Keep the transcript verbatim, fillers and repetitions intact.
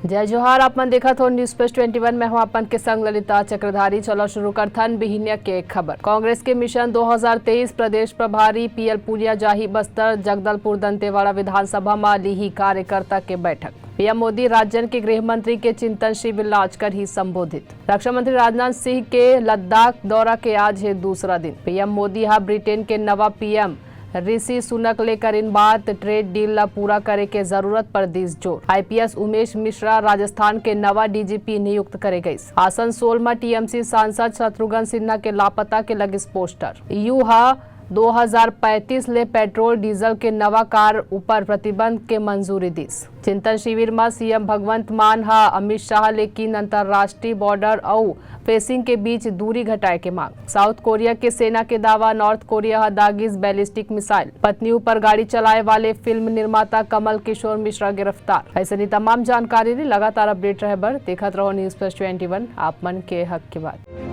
जय जोहार, आप मन देखत हो News Flash twenty one। मैं हूं आप मन के संग ललिता चक्रधारी। चलो शुरू करथन बिहिनिया के खबर। कांग्रेस के मिशन दो हज़ार तेईस प्रदेश प्रभारी पीएल पुनिया जाही बस्तर, जगदलपुर दंतेवाड़ा विधानसभा म लीही कार्यकर्ता के बैठक। पीएम मोदी राज्यन के गृह मंत्री के चिंतन शिविर ल आज करही संबोधित। रक्षा मंत्री राजनाथ सिंह के लद्दाख दौरा के आज हे दूसरा दिन। पीएम मोदी ह ब्रिटेन के नवा पीएम ऋषि सुनक ले करिन बात, ट्रेड डील ला पूरा करे के जरूरत पर दिस जोर। आईपीएस उमेश मिश्रा राजस्थान के नवा डीजीपी नियुक्त करे गइस। आसनसोल म टीएमसी सांसद शत्रुघ्न सिन्हा के लापता के लगिस पोस्टर। ईयू ह दो हज़ार पैंतीस ले पेट्रोल डीजल के नवा कार ऊपर प्रतिबंध के मंजूरी दिस। चिंतन शिविर म सीएम भगवंत मान ह अमित शाह ले कीन अंतर्राष्ट्रीय बॉर्डर अउ फेंसिंग के बीच दूरी घटाए के मांग। साउथ कोरिया के सेना के दावा, नॉर्थ कोरिया ह दागिस बैलिस्टिक मिसाइल। पत्नी ऊपर गाड़ी चलाए वाले फिल्म निर्माता कमल किशोर मिश्रा गिरफ्तार। अइसने तमाम जानकारी ले लगातार अपडेट रहे बर देखत रहो News Flash twenty one, आप मन के हक के बात।